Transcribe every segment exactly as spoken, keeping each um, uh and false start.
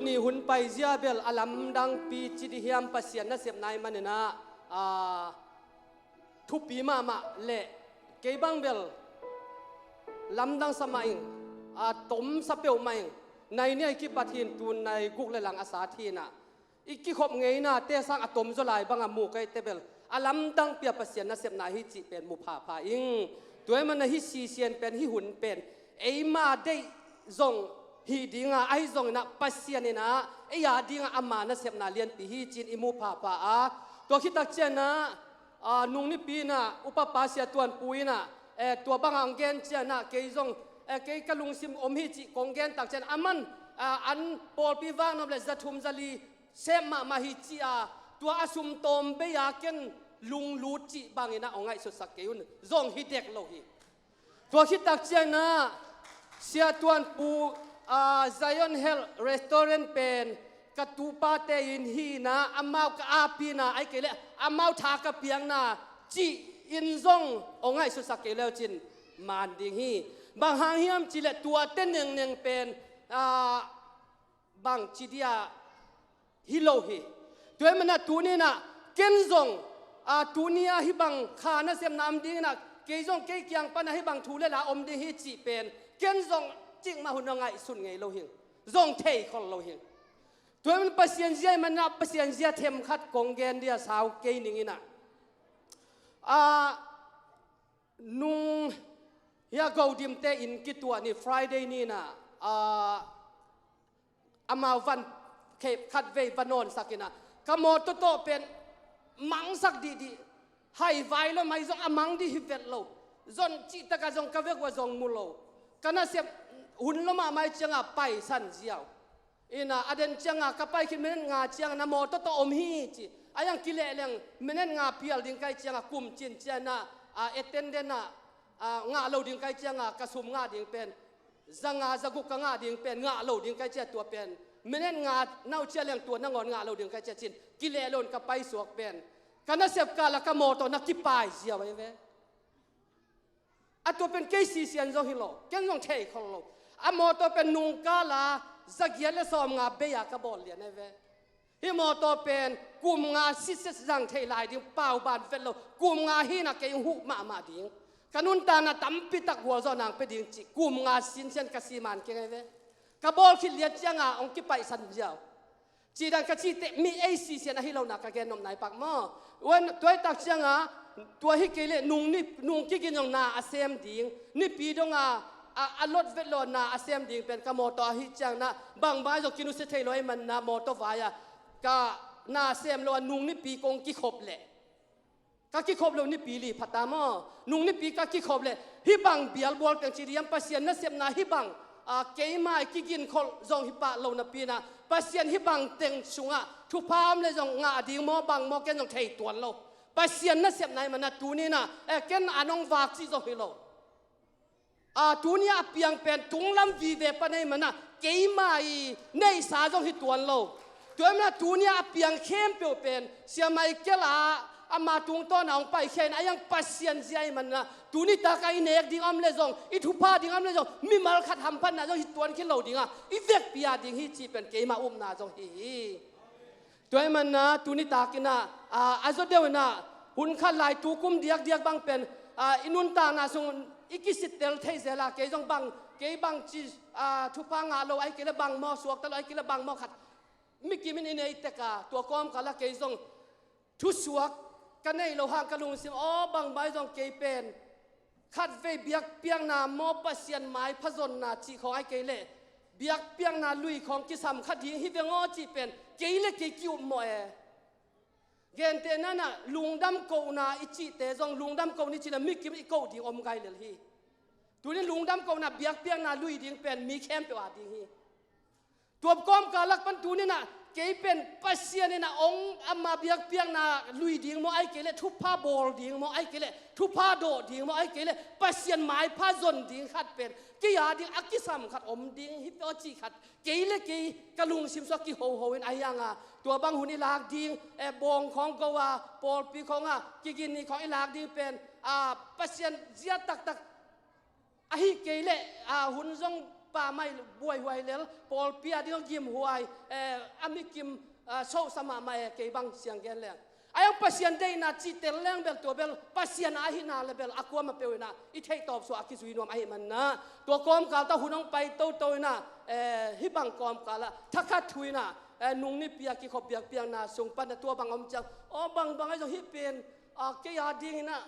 Ni hun paizia bel a lamdangpi ci di hiam, Pasian nasepna i maninah, a, thupi mahmah le kei bang bel lamdang sa mah ing, a, tom sa peuh mah ing. Nai nih a i kipat hin, tun nai guk le lang a sat hinah, i kikhop ngeina te sang a tom zaw lai banga mu kei te bel a lamdangpi a Pasian nasepna hi cih pen mu phapha ing. Tua i mana hi sisian pen, hi hun pen eima deih zong hi dinga, ahi zonginah Pasian inah ei a dinga ama nasepna lianpi hi ci-in i mu phapha a. Tua khitak cianah, a, nung nipi inah upapa Sia Tuan Pu inah, e, tua banga hong gen cianah kei zong, e, kei ka lungsim om hi cih kong gen tak cian a man, a, an pawlpi vak nop le za thum za li sem mahmah hi ci-a, tua a sum tawm bei-a ken lunglut cih banginah hong ngaihsutsak kei un. Zong hi dek lo hi. Tua khitak cianah Sia Tuan Pu, a, Zion Health Restaurant pen ka tupate in hina, amau ka apina, ai kei le amau tha ka piakna cih in zong hong ngaihsutsak kei leu cin man ding hi. Bang hang hiam cih le tuate nengneng pen, a, bang ci dia hi lo hi. Tua i mana tuninah ken zong, a, tunia hi bang kha nasepna om dinginah kei zong kei kiang pana hi bang thu le la om ding hi cih pen ken zong cikmah hun a ngaihsun ngei lo hing. Zong thei khol lo hing. Tua i mana Pasian zia i manah Pasian zia themkhat kong gen dia sau kei ninginah, a, nung hia Godimte in kituah ni Friday ninah, a, amau van khe-, khatvei va nawnsakinah ka mawtaw tawh pen mangsak dihdih. Hai vai lo mai zong a mang dih hi vet lo. Zon cihtakah zong ka vek uh a zong mu lo. Ka nasep hun lo mahmah i cianga paisan ziau. Ina a den cianga ka pai khit minute nga cianga na mawtaw tawh om hi ci. A yang kilehleng minute nga pial ding kai cianga kum cin ciana, a, attendant a, a, ngah lo ding kai cianga ka sum ngah ding pen za nga za guk ka ngah ding pen ngah lo ding kai cia tua pen minute nga nau cia leng tua nangawn ngah lo ding kai cia cin kileh lo in ka paisuak pen ka nasep kala ka mawtaw na kipai ziau ahi ve. A tua pen kei sisian zong hi lo, ken zong thei khol lo. A mawtaw pen nungkala za giat le sawm nga bei-a ka bawl lian ahi ve. Hih mawtaw pen kum nga sitset zang thei lai ding, pau ban vet lo, kum nga hina kei huh mahmah ding. Ka nuntakna tampi tak gualzawhna ang pe ding cih kum nga sinsian ka siman kei ngai ve. Ka bawl khit liat cianga hong kipaihsan ziau. Cih dan ka cihte mi ei sisian ahi lohna ka gen nopna i pak maw? Tua i tak cianga tua hi kei leh nung ni, nung kigin zong na a sem ding, nipi donga a, a lot vet lo na a sem ding pen ka mawtaw ahi ciangna bangmah zong kinusia thei lo ahi manna mawtaw vai-a ka na sem lo a nung nipi kong kikhop leh ka kikhop lo nipi li phata maw? Nung nipi ka kikhop leh hih bang bialbual teng ci diam Pasian nasepna hih bang, a, keima i kigin kholh zong hi pah lo napina Pasian hih bang teng sungah thupha om le zong ngah ding maw bang maw ken zong thei tuan lo. Pasian nasepna i manna tunina, e, ken a nong vak cih zong hi lo. A, tunia a piang pen tunglam vive pan ei manah keima i neihsa zong hi tuan lo. Tua i manah tunia a piang khempeuh pen Sia Michael a ama tungtawna hong paikhiain a yang Pasian zia i manah tuni taka i nek ding om le zong i thupha ding om le zong mimal khat hamphatna zong hi tuan khin lo dinga i vekpi a ding hi cih pen keima upna zong hi hi. Tua i manna tuni takinah, a, a zaw deuhinah hun khat lai tukum diakdiak bang pen, a, i nuntakna sung i kisittel thei zela kei zong bang, kei bang ci, a, thupha ngah lo ahi kei le bang maw suakta lo ahi kei le bang maw khat mikimin i nei teka tua kawmkala kei zong thusuak ka nei lo hang ka lungsim aw bangmah i zong kei pen khatvei biakpiakna maw Pasian mai phazonna cih khawng ahi kei leh biakpiakna lui khawng kisam kha ding hi veng aw cih pen kei le kei ki-upmawh e. Gentehna inah lungdam kohna i cihte zong lungdam kohna i cih le mikim i koh ding om gai lel hi. Tuni lungdam kohna biakpiakna lui ding pen mi khempeuh a ding hi. Tua kawmkal lak pan tuninah kei pen Pasian inah ong ama biakpiakna lui ding maw ahi kei leh thupha bawl ding maw ahi kei leh thupha dawh ding maw ahi kei leh Pasian maipha zon ding khat pen kei a ding a kisam khat om ding hi peuh a cih khat kei le kei ka lungsim sua kihoho in ahi anga tua bang hun i lak ding, e, bawng khawng go a pawlpi khawng a kigin ni khawng i lak ding pen, a, Pasian zia taktak ahi kei leh, a, hun zong Pa mai buaihuai lel, pawlpi a ding a gimhuai, eh, a mikim, ah, sohsa mahmah e, kei bang siang gen leng. A iang Pasian deihna cih tel leng bel tua bel Pasian a ahihna le bel a kuamah peuh inah i theih tawp suah a kizui nuam ahih manna. Tua kawmkal tawh hun hong pai toto inah, eh, hih bang kawmkal ah thakhat thu inah, eh, nung nipi a kikhop biakpiakna sung pan a tua bang om ciang, aw bangbang ahi zong hih pen, ah, kei a ding inah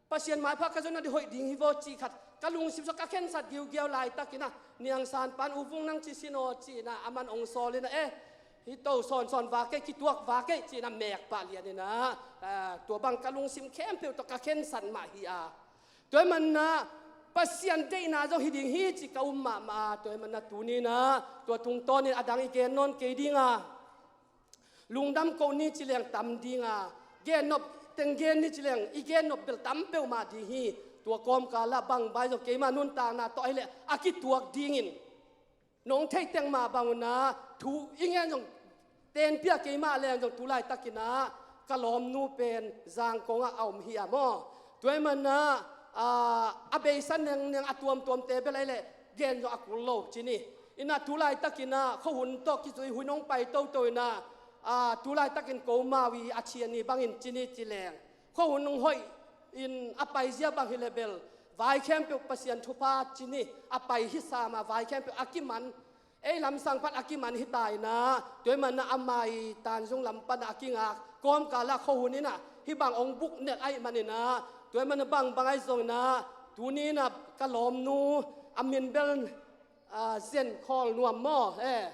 Pasian maipha ka zonna ding hoih ding hi vaw cih khat ka lungsim sung ka khensat giugiau laitak inah, Niang San pan U Vung nang ci sin aw ci inah, aman ong sawl inah, eh, hi to sawnsawn va kei, kituak va kei ci inah, mek pah lian inah, ah, tua bang ka lungsim khempeuh tawh ka khensat mah hi a. Tua ahih manna Pasian deihna zong hi ding hi ci ka um mahmah a. Tua ahih manna tuni inah tua tungtawnin a dang i gen nawn kei ding a. Lungdam koh ni ci leng tam ding a, gennop teng gen ni ci leng i gennop bel tam peuhmah ding hi. Tua kawmkal ah bangbang ahi zong keima nuntakna tawh ahih leh a kituak dingin nong theih teng mah bang unah thu i ngen zong tenpih a, keima leng zong tu laitakin ah ka lawmnu pen Zangkong ah a om hi a maw. Tua ahih manah, ah, a beisa nengning a tuamtuamte bel ahih leh gen zong a kul lo ci ni. Inah tu laitakin ah khuahun tawh kizui hun hong pai toto inah, ah, tu laitakin ko mau i a thian ni bangin ci ni ci leng, khuahun hong hoih in a paizia bang hi leh bel vai khempeuh Pasian thupha ci ni, a pai hi sam a vai khempeuh a kiman. Ei lamsang pan a kiman hi ta inah, tua ahih manah amah i Tanzung lam panah a kingak kawmkal ah khuahun inah hih bang ong buk nelh ahih man inah, tua ahih manah bangbang ahi zong inah tuni inah ka lawmnu, a min bel, ah, Zen Khawl Nuam maw, eh,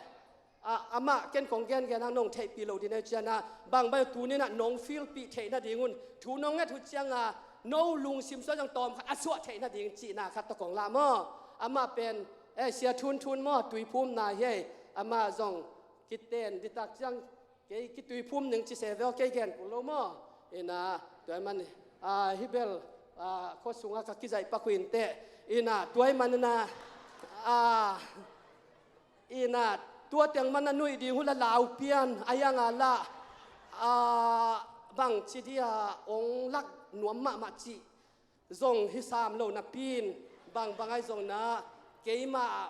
ah, amah ken kong gengen hang nong theihpih loh ding ahi cianah, bangbang tuni inah nong feelpih theih nadingun thu nong nget uh ciangah no lungsim sung zong tawmkhat a suah theih nading cihna khat tawh kong lah maw. Amah pen, eh, Sia Thun Thun maw, Tuiphum na hi ei. Amah zong kiten ditak ciang kei kituiphum ning ci se ve aw, kei gen kul lo maw. Inah tua ahih man, ah, hih bel, ah, khua sungah ka kizaih pak uh inteh. Inah tua ahih man inah, ah, inah tua teng man a nuih ding uh la lau pian a iang a lah, ah, bangci dia ong lak nuam mahmah cih zong hi sam lo napi in, bangbang ahi zong inah keima,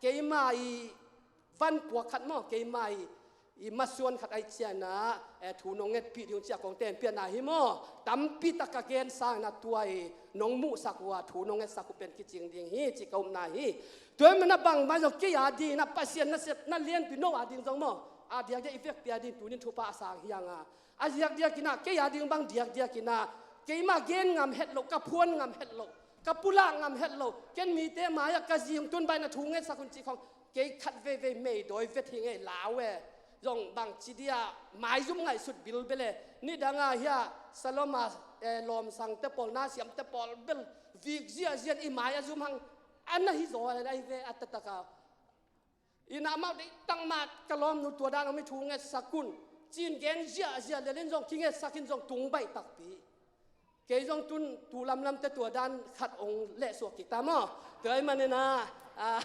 keima i vanpuak khat maw, keima i, i masuan khat ahi cianah, eh, thu nong ngetpih ding uh ci a kong tenpiakna hi maw. Tampi tak ka gen sang inah tua i nong muhsak uh a thu nong ngetsak uh pen kicing ding hi ci ka upna hi. Tua ahih manah bangbang zong kei a ding inah Pasian nasepna lianpi no a ding zong maw, a diakdiak i vekpi a ding tunin thupha a sang hi hang a. A diakdiak inah kei a ding bang diakdiak inah keima gen ngam het loh, ka phuan ngam het loh, ka pulak ngam het loh, ken mite mai-ah ka zing tun baina thu ngetsak un cih khong kei khat veivei meidawi vet hi ngei lau e. Zong bangci dia maizum ngaihsut bilbel e. Nidang a hia Salom a, eh, lawmsangte pawl, nasiamte pawl bel vik ziahziah in i mai a zum hang a na hi zaw a na hi ve a taktak a. Inah amau deihtak mah ka lawmnu tua dan om i thu ngetsak un ci-in gen ziahziah lel in zong kingetsak in zong tung baih takpi. Kei zong tun tu lamlamte tua dan khat ong lehsuak kik ta maw. Tua ahih man inah, ah,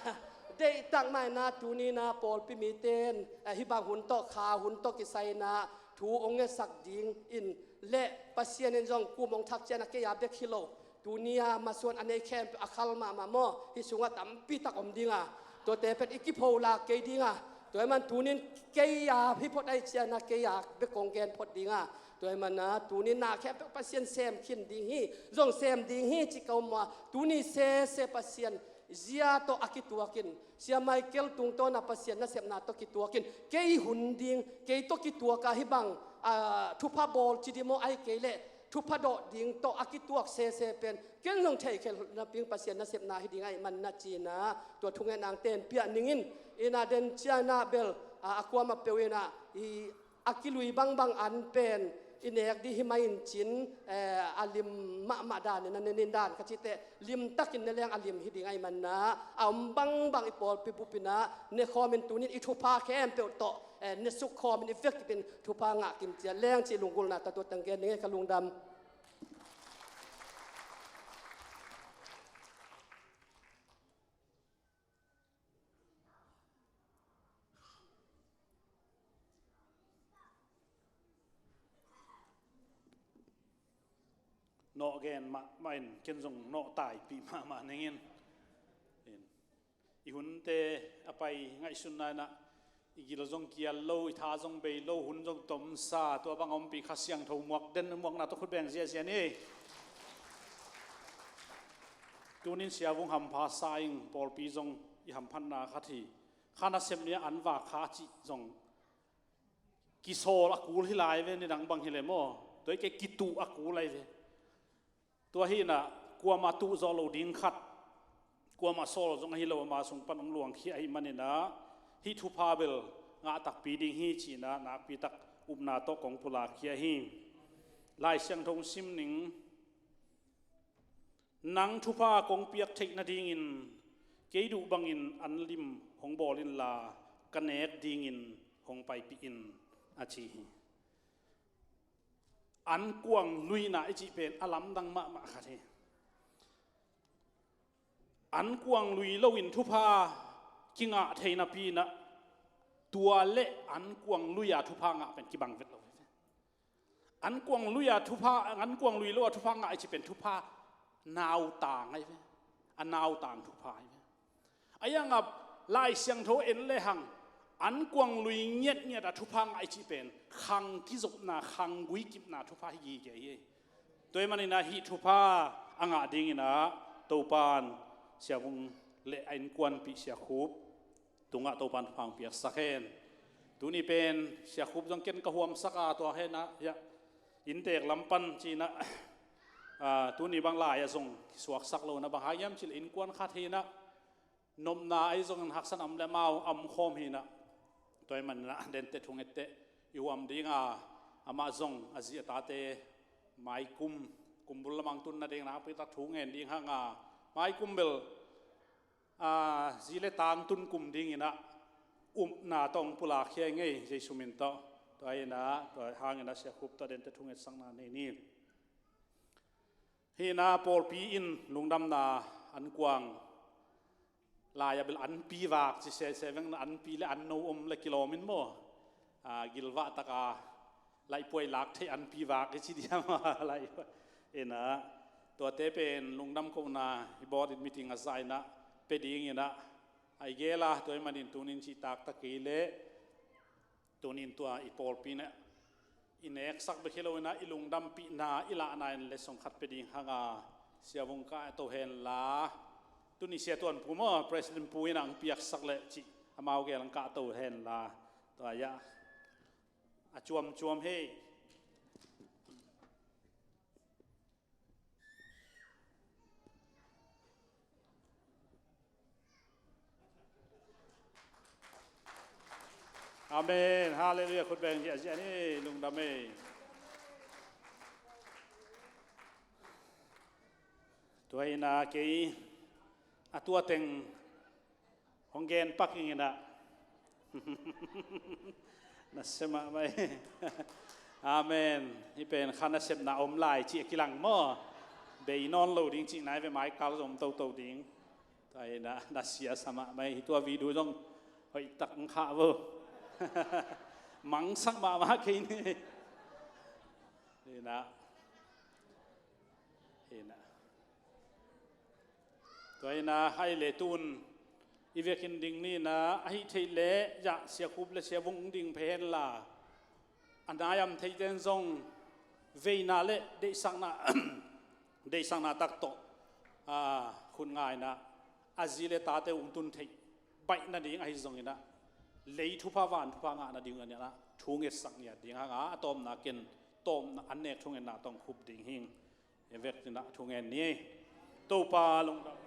deihtak mah inah tuni inah pawlpi mite in, ah, hih bang hun tawh kha hun tawh kisai inah thu ong ngetsak ding in le Pasian in zong kum ong thak cianah kei a bek hi lo, tuni a masuan a nei khempeuh a khal mahmah maw, hih sungah tampi tak om ding a, tuate pen i kipho lak kei ding a. Tua ahih man tunin kei a hi phot ahi cianah kei a bek kong gen phot ding a. Tua ahih manah tunin na khempeuh Pasian sem khin ding hi, zong sem ding hi ci ka um a. Tuni sese Pasian zia tawh a kituakin, Sia Michael tungtawn a Pasian nasepna tawh kituakin, kei hun ding, kei tawh kituak a hih bang, ah, thupha bawl ci ding maw, ahih kei leh thupha dawh ding tawh a kituak sese pen ken zong theihkhelh napi-in Pasian nasepna hi ding ahih manah ci-in ah tua thungetna hong tenpiak ning in, inah den ciangin ah bel, ah, a kuamah peuh inah i a kilui bangbang an pen i nek ding hi mah in cin, eh, a lim mahmah danin a ne ning dan ka cih teh limtakin ne leng a lim hi ding ahih manah a om bangbang i pawlpi bup inah ne khawmin tunin i thupha khempeuh tawh, eh, ne suk khawmin i vekpin thupha ngah kim ciat leng cih lunggulhna tawh tua teng gen ning e. Ka lungdam. Nawh gen mahmah in, ken zong nawh taipih mahmah ning in. In. I hunte a pai ngaihsutna inah i gil zong kial lo, i tha zong bei lo, hun zong tomsa, tua bang a ompih Kha Siangtho muak den muakna tawh khut beng ziahziah ni. Tunin siavung hampha sa ing, pawlpi zong i hamphatna khat hi. Kha nasep ni-ah an vak kha cih zong kisawl a kul hi lai ve, nidang bang hi le maw. Tua hi kei kituh a kul lai ve. Tua hi inah kuamah tuh zawh lo ding khat, kuamah sawl zong ahi lo, ama sung pan hong luangkhia ahih maninah hih thupha bel ngah takpi ding hi ci-inah nakpitak upna tawh kong pulakkhia hi. Lai Siangtho hong sim ning. Nang thupha kong piak theih nadingin kei duh bangin an lim hong bawl inla, ka nek dingin hong paipih in, a ci hi. Ankuang luina i cih pen a lamdang mahmah khat hi. Ankuang lui loin thupha kingah thei napi inah tua le ankuang lui-a thupha ngah pen kibang vet lo hi ve. Ankuang lui-a thupha, ankuang lui lo-a thupha ngah i cih pen thupha nautang ahi ve. A nautang thupha ahi ve. A iangap Lai Siangtho en lehang ankuang lui ngiatngiat a thupha ngah i cih pen khang kizopna, khang guikipna thupha hi gige hi. Tua ahih maninah hih thupha a ngah dinginah Topan siavung le a innkuanpih Sia Khup tungah Topan thupha hong piaksak hen. Tuni pen Sia Khup zong ken ka huamsak a, tua henah, ya, inntek lam pan ci-inah, ah, tuni bang lai-ah zong kisuaksak lo inah bang hang hiam cih leh innkuan khat hi inah nopna ahi zongin haksa a om le amau a omkhawm hi inah. Tua ahih maninah dente thungetteh i huam ding a, amah zong a zi a tate maikum, kumbul lamang tun nading nakpitak thu ngen ding hang a, maikum bel, a, zi le tang tun kum dinginah upna tawh hong pulakkhia ing ei, Jesu min tawh. Tua hi inah, tua hang inah Sia Khup tawh dente thungetsakna nei ni. Hih inah pawlpi in lungdamna ankuang, lai-ah bel anpi vak ci sese veng, anpi le anno om le kilawm in maw. A, gilvah taka laihpuai lak theih anpi vak i ci diam a, laih inah. Tuate pen lungdam kohna i board in meeting a zah inah pia dinginah a i gel a, tua ahih manin tunin cihtak ta kei leh tunin tua i pawlpi inah i neksak bek hi lo inah i lungdampihna i lahna in le song khat pia ding hang a, siavung kahto henla. Tuni Sia Tuan Pu maw, President Pu inah hong piaksak leh cih amau gel hong kahto henla. Tua hi a, a cuamcuam hi. Amen. Halleluiah. Khut beng ziahziah ni, lungdam ei. Tua hi inah kei a tua teng hong gen pak ing inah. Nasia mahmah ei. Amen. Hih pen kha nasepna om lai cih a kilang maw. Bei nawn lo ding cihna hi ve, mai kal zong om toto ding. Tua hi inah nasia sa mahmah ei. Hih tua video zong hoihtak hong khah vo. Mangsak mahmah kei ni. Hi inah. Hi inah. Tua hi inah, ahih leh tun i vekin ding ni inah, ahih theih leh, ya, Sia Khup le Sia Vung hong ding phei henla. A naiam theite in zong veina le deihsakna, deihsakna tak tawh, a, khut nga inah, a zi le tate uh hong tun theih baih nading ahi zong inah, lei thupha van thupha ngah nading uh inah thu ngetsak ngiat ding hang a, a tawpna ken tawpna an nek thungetna tawh hong khup ding hing. Ei vekpi inah thu ngen ni. Topa lungdam.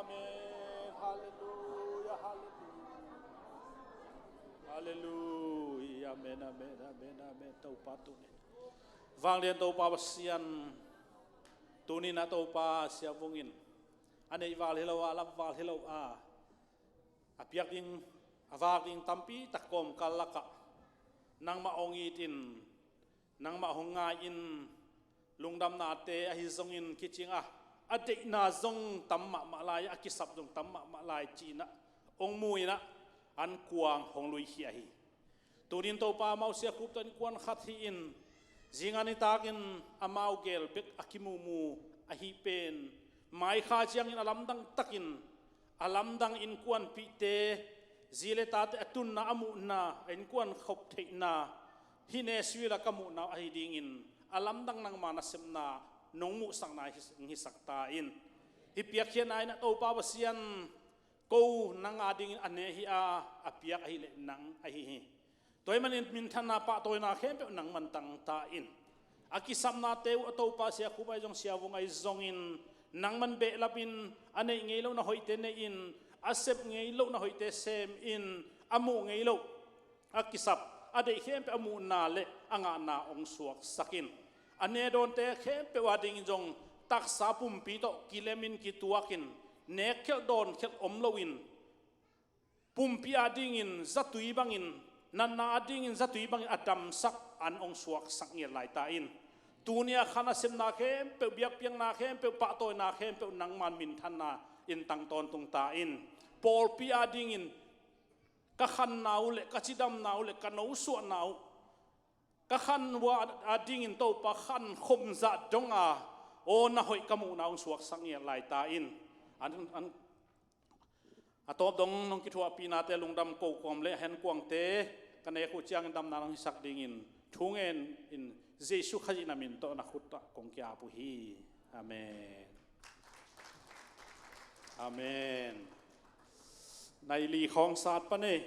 Amen. Halleluia, halleluia. Halleluia. Amen, amen, amen, amen. Topa tuni vanglian Topa Pasian, tuni-in ah Topa siavungin a neih val hi lo a, a lap val hi lo a, a piak ding, a vak ding tampi tak kawmkal lakah nangmah hong itin, nangmah hong ngai-in, lungdamnate ahi zongin kicing a, a deihna zong tam mahmah lai, a kisap zong tam mahmah lai ci-in ah hong mu-in ah an kuang hong luikhia hi. Tuni-in Topa, amau siakhup tawh innkuan khat hi-in, zinga nitakin amau gel bek a kimumu ahi pen, mai kha ciangin a lamdang takin, a lamdang innkuanpihte, zi le tate a tunna, a muhna, a innkuan khop theihna, hih Nashville-ah ka muhna ahi dingin a lamdang nangma nasepna nong muhsakna hi, hisak ta in. Hih piakkhiatna in ah Topa Pasian, ko nang adingin a ne hi a, a piak ahih leh nang ahi hi. Tua ahih manin minthanna, pahtawina khempeuh nangman tang ta in. A kisapnate uh a Topa siakhup ahi zong, siavung ahi zongin nangman behlapin, a neih ngei lohna hoihte nei-in, a sep ngei lohna hoihte semin, a muh ngei loh, a kisap, a deih khempeuh a muhna le a ngahna hong suaksak in. A ne dawnte khempeuh adingin zong taksa pumpi tawh kilemin kituakin, nek khelh dawn khelh om loin, pumpi adingin zatui bangin, natna adingin zatui bangin a damsak an hong suaksak ngiat lai ta in. Tuni-a khan a sepna khempeuh, biakpiakna khempeuh, pahtawina khempeuh nangman minthanna in tang tawntung ta in. Pawlpi adingin ka khanna uh le ka cidamna uh le ka nosuahna uh, ka khan uh adingin Topa khankhum zah donga, aw, na hoih ka muhna hong suaksak ngiat lai ta in. An, an, a tawp dong nong kithuahpihnate lungdam ko kawm le a henkuangte ka nek uh ciangin damna nong hisak dingin thu ngen in, Jesuh Khazih na min tawh na khut ah kong ki-ap uh hi. Amen. Amen. Nai li khawng sat pan e.